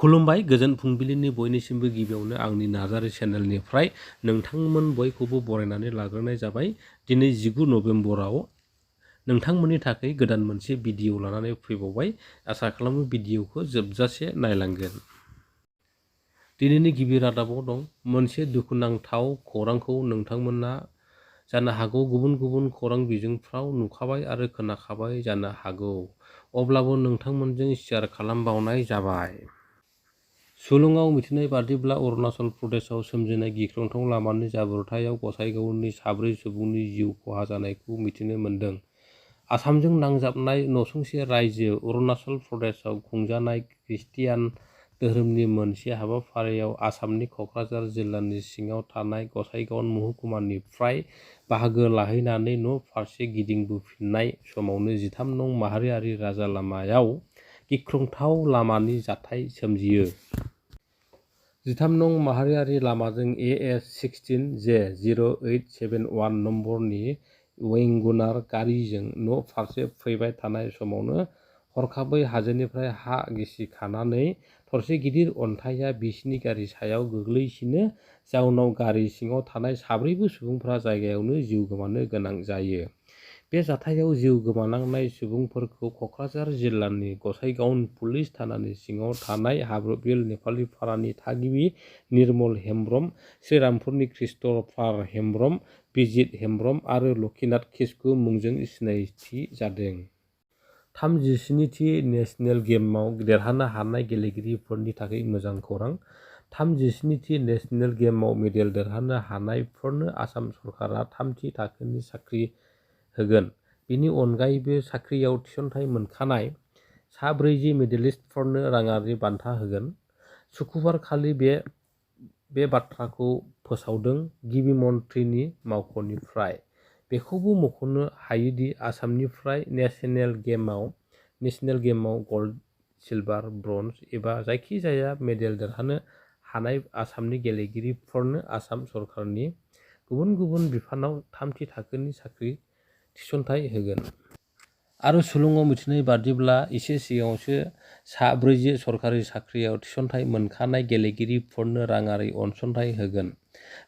खुलुमबाय गोजोन फुंबिलिनि बयनिसिमबो गिबियावनो आंनि नार्जारी चेनेलनिफ्राय नोंथांमोन बयखौबो बरायनानै लाग्रोनाय जाबाय। दिनै 19 नभेम्बराव नोंथांमोननि थाखाय गोदान मोनसे भिडिअ लानानै फैबावबाय। आसा खालामो भिडिअखौ जोबजासे नायलांगोन। दिनैनि गिबि रादाबाव दं मोनसे दुखुनांथाव खौरांखौ नोंथांमोना जानो हागौ गुबुन गुबुन खौरां बिजोंफ्राव नुखाबाय आरो खोनाखाबाय जानो हागौ, अब्लाबो नोंथांमोनजों शेयार खालामबावनाय जाबाय। सुलुङाव मिथिनाय बादिब्ला अरुणाचल प्रदेशआव सोमजिनाय गिख्रंथाव लामानि जाब्रबथायाव गसाइगावनि 4 सुबुंनि जिउ खहा जानायखौ मिथिनो मोन्दों। आसामजों नांजाबनाय नसुंसे रायजो अरुणाचल प्रदेशआव खुंजानाय खृष्टियान धोरोमनि मोनसे हाबाफारियाव आसामनि क'क्राझार जिल्लानि सिङाव थानाय गसाइगाव महकुमानिफ्राय बाहागो लाहैनानै न' फारसे गिदिंबोफिननाय समावनो 13 नं माहारियारि राजा लामायाव गिख्रंथाव लामानि जाथाय सोमजियो। 13 नं माहारियारि लामाजों AS-16J0871 नम्बरनि वैगनार गारिजों न' फारसे फैबाय थानाय समावनो हरखाबै हाजोनिफ्राय हा गिसिखानानै थरसे गिदिर अन्थाइया बिसिनि गारि सायाव गोग्लैसिनो, जाउनाव गारि सिङाव थानाय 4 सुबुंफोरा जायगायावनो जिउ गोमानो गोनां जायो। बे जाथायाव जिउ गोमानांनाय सुबुंफोरखौ क'क्राझार जिल्लानि गसाइगाव पुलिस थानानि सिङाव थानाय हाब्रुबिल नेपालिपारानि थागिबि निर्मल हेम्ब्रम, श्रीरामपुरनि क्रिस्ट'फार हेम्ब्रम, बिजित हेम्ब्रम आरो लक्ष्मीनाथ किस्कु मुंजों सिनायथि जादों। 37थि नेशनेल गेम्सआव देरहानो हानाय गेलेगिरिफोरनि थाखाय मोजां खौरां। 37थि नेशनेल गेम्सआव मेडेल देरहानो हानायफोरनो आसाम सरकारा 3थि थाखोनि साख्रि होगोन। बेनि अनगायैबो साख्रियाव थिसनथाइ मोनखानाय सा 40 मेडेलिस्टफोरनो राङारि बान्था होगोन। सुक्रुबारखालि बे बाथ्राखौ फोसावदों गिबि मन्थ्रिनि मावख'निफ्राय। बेखौबो मख'नो हायोदि आसामनिफ्राय नेशनेल गेम्सआव गल्ड, सिलभार, ब्रन्ज एबा जायखिजाया मेडेल देरहानो हानाय आसामनि गेलेगिरिफोरनो आसाम सरकारनि गुबुन गुबुन बिफानाव 3थि थाखोनि साख्रि थिसनथाइ होगोन। आरो सुलुङाव मिथिनाय बादिब्ला एसे सिगाङावसो सा 40 सरकारि साख्रियाव थिसनथाइ मोनखानाय गेलेगिरिफोरनो राङारि अनसुंथाइ होगोन।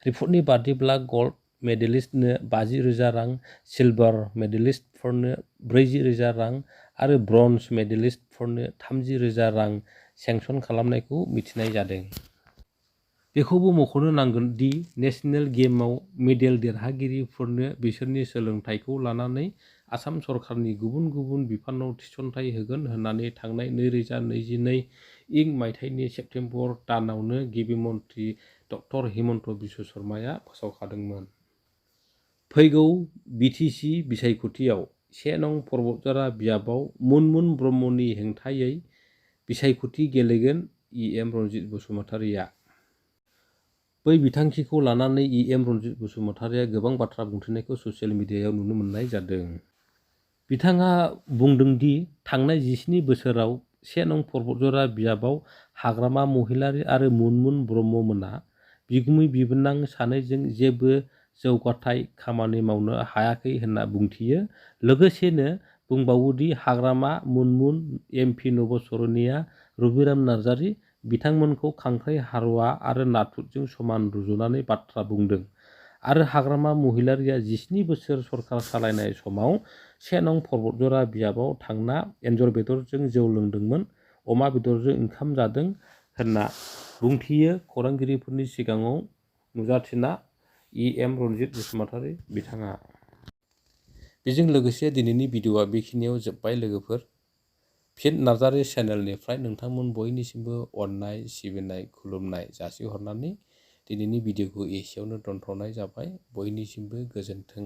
रिपर्टनि बादिब्ला गल्ड मेडेलिस्टनो 50,000 रां, सिलभार मेडेलिस्टफोरनो 40,000 रां आरो ब्रन्ज मेडेलिस्टफोरनो 30,000 रां सेंसन खालामनायखौ मिथिनाय जादों। बेखौबो मख'नो नांगोन दि नेशनेल गेम्सआव मेडेल देरहागिरिफोरनो बिसोरनि सोलोंथाइखौ लानानै आसाम सरकारनि गुबुन गुबुन बिफानाव थिसनथाइ होगोन होननानै थांनाय 2022 मायथाइनि सेप्तेम्बर दानावनो गिबि मन्थ्रि ड हिमन्त बिश्व शर्माया फोसावखादोंमोन। फैगौ बिटिसि बिसायख'थियाव 1 नं पर्बतझरा बियाबाव मुनमुन ब्रह्मनि हेंथायै बिसायख'थि गेलेगोन EM रनजित बसुमतारीआ। बै बिथांखिखौ लानानै EM रनजित बसुमतारीआ गोबां बाथ्रा बुंथिनायखौ ससियेल मिडियायाव नुनो मोननाय जादों। बिथाङा बुंदोंदि थांनाय 17 बोसोराव 1 नं पर्बतझरा बियाबाव हाग्रामा महिलारी आरो मुनमुन ब्रह्ममोना बिगुमै बिबोनां सानैजों जेबो जौगाथाय खामानि मावनो हायाखै होनना बुंथियो। लोगोसेनो बुंबावोदि हाग्रामा, मुनमुन, MP नभचरणीया रबिराम नार्जारी बिथांमोनखौ खांख्राइ हारवा आरो नाथुरजों समान रुजुनानै बाथ्रा बुंदों आरो हाग्रामा महिलारीया 17 बोसोर सरकार सालायनाय समाव 1 नं पर्बतझरा बियाबाव थांना एन्जर बेदरजों जौ लोंदोंमोन, अमा बेदरजों ओंखाम जादों होनना बुंथियो खौरांगिरिफोरनि सिगाङाव नुजाथिना EM रनजित बसुमतारी बिथाङा। बेजों लोगोसे दिनैनि भिडिअआ बेखिनियाव जोब्बाय लोगोफोर। फिन नार्जारी चेनेलनिफ्राय नोंथांमोन बयनिसिमबो अननाय, सिबिनाय, खुलुमनाय जासिहरनानै दिनैनि भिडिअखौ एसेयावनो दोनथ'नाय जाबाय। बयनिसिमबो गोजोन्थों।